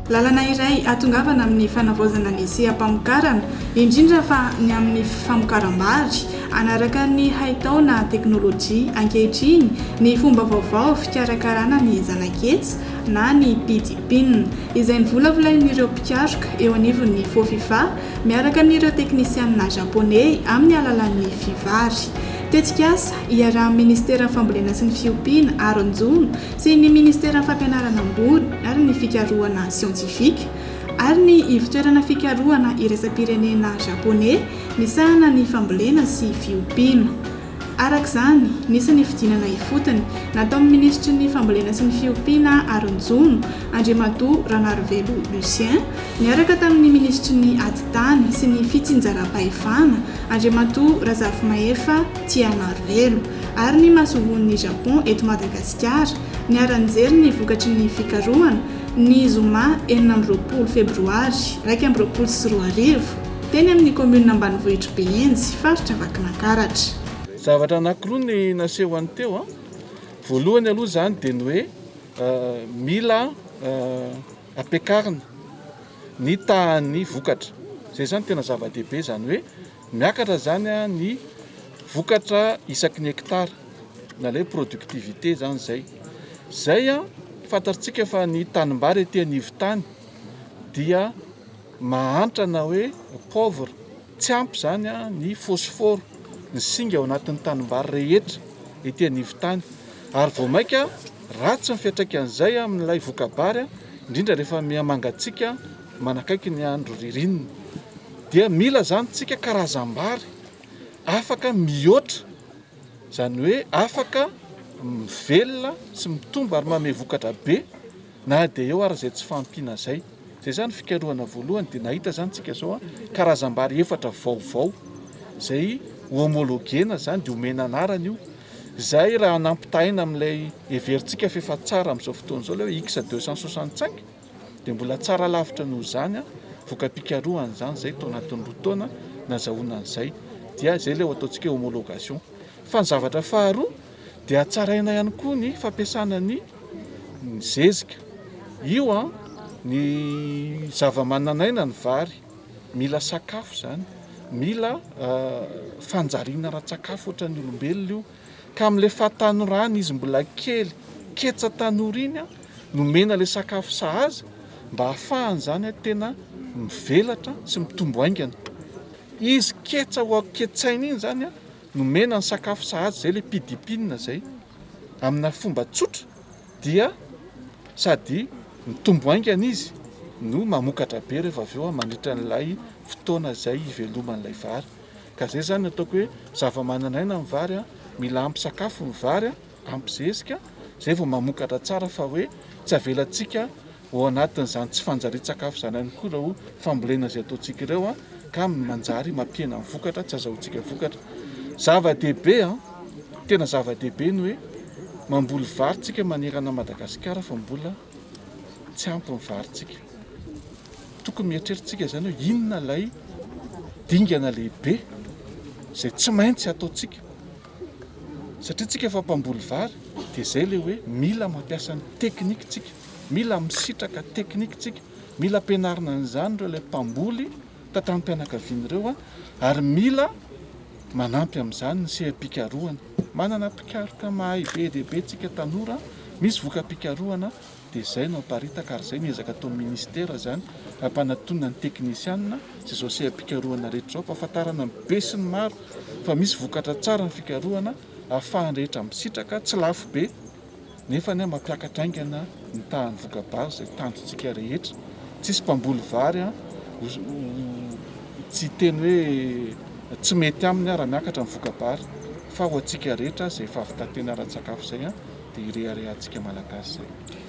Lalana iray hahatongavana amin'ny fanavaozana ny seha-pamokarana, indrindra fa ny amin'ny famokaram-bary, hanaraka ny haitao na teknolojia ankehitriny ny fomba vaovao fikarakarana ny zanaketsa na ny pidipin, izay novolavolain'ireo mpikaroka eo anivon'ny Fofifa miaraka amin'ireo teknisianina Japoney amin'ny alalan'ny Fivary. Tetikasa iarahan'ny Ministeran'ny Fambolena sy ny Fiompiana ary ny Jono sy ny Ministeran'ny Fampianarana Ambony ary ny Fikarohana Siantifika ary ny Ivontoerana Fikarohana Iraisam-pirenena Japoney misahana ny fambolena sy fiompiana. Araka izany, nisy ny fidinana ifotony nataon'ny Minisitry ny Fambolena sy ny Fiompiana ary ny Jono, Andriamatoa Ranarivelo Lucien, niaraka tamin'ny Minisitry ny Atitany sy ny Fitsinjaram-pahefana, Andriamatoa Razafimahefa Tianarivelo, ary ny Masoivohon'ny Japon eto Madagasikara, niara-nijery ny vokatry ny fikarohana, ny zoma 26 febroary 2021. Teny amin'ny kaominina ambanivohitr'i Behenjy, faritra Vakinankaratra. Zavatra anankiroa ny nasehony teo an. Voalohany aloha izany dia ny hoe mila ampiakarina ny tahan'ny vokatra. Izay izany tena zava-dehibe, izany hoe miakatra izany ny vokatra isaky ny hectare na ilay hoe productivité izany izay. Izay an, fantatsika fa ny tanimbary ety anivon-tany dia mahantra na hoe pauvre, tsy ampy izany ny phosphore, ny singa ao anatin'ny tanimbary rehetra ety anivon-tany ary vao mainka ratsy ny fiantraikan'izay amin'ilay voka-bary indrindra rehefa miha-mangatsiaka manakaiky ny andro ririnina dia mila izany tsika karazam-bary afaka mihoatra izany hoe afaka mivelona sy mitombo ary manome vokatra be Na dia eo ary izay tsy fahampiana izay. Izay izany fikarohana voalohany dia nahita izany tsika izao karazam-bary efatra vaovao izay homologena izany dia omena anarana io izay raha nampitahaina amin'ilay heverintsika fa efa tsara amin'izao fotoana izao ilay hoe X 265 dia mbola tsara lavitra noho izany voka-pikarohana izany izay tao anatin'ny roa taona nazahoana an'izay dia izay ilay ho ataontsika hoe homologation. Fa ny zavatra faharoa dia hatsaraina ihany koa ny fampiasana ny ny zezika. Io an, ny zava-manan'aina ny vary, mila sakafo izany, mila fanjariana ara-tsakafo ohatran'ny olombelona io, ka amin'ilay fahatanorana izy mbola kely, ketsa tanora iny an, nomena ilay sakafo sahaza mba hahafahany izany tena mivelatra sy mitombo haingana. Izy ketsa ho ketsaina iny izany an, nomena ny sakafo sahaza, izay ilay pidipine izay, amina fomba tsotra dia sady mitombo haingana izy no mamokatra be rehefa avy eo mandritra an'ilay fotoana izay hiveloman'ilay vary. Ka izay izany no ataoko hoe zava-manan'aina ny vary, mila ampy sakafo ny vary, ampy zezika, izay vao mamokatra tsara fa hoe tsy avelantsika Ao anatin'izany tsy fanjarian-tsakafo izany ihany koa ireo fambolena izay ataontsika ireo ka manjary mampihena ny vokatra, tsy azahoantsika vokatra. Zava-dehibe, tena zava-dehibe ny hoe mamboly vary tsika manerana an'i Madagasikara fa mbola tsy ampy ny varintsika. Tokony mieritreritra tsika izany hoe inona ilay dingana lehibe izay tsy maintsy ataontsika. Satria tsika efa mpamboly vary dia izay ilay hoe mila mampiasa ny teknika tsika, mila misitraka teknika tsika, mila ampianarina an'izany ireo ilay mpamboly tantanim-pianakaviana ireo ary mila manampy amin'izany ny seha-pikarohana. Manana mpikaroka mahay be dia be tsika tanora, misy voka-pikarohana dia izay no aparitaka ary izay no ezaka ataon'ny ministera izany hampanatonina ny teknisianina sy izao seha-pikarohana rehetra izao hampahafantarana ny be sy ny maro fa misy vokatra tsara ny fikarohana ahafahan'ny rehetra misitraka tsy lafo be nefa anie mampiakatra haingana ny tahan'ny voka-bary izay tanjontsika rehetra tsisy mpamboly vary an tsy hiteny hoe tsy mety aminy raha miakatra ny voka-bary fa ho antsika rehetra izay fahavitan-tena ara-tsakafo izay an dia ireharehantsika Malagasy izay.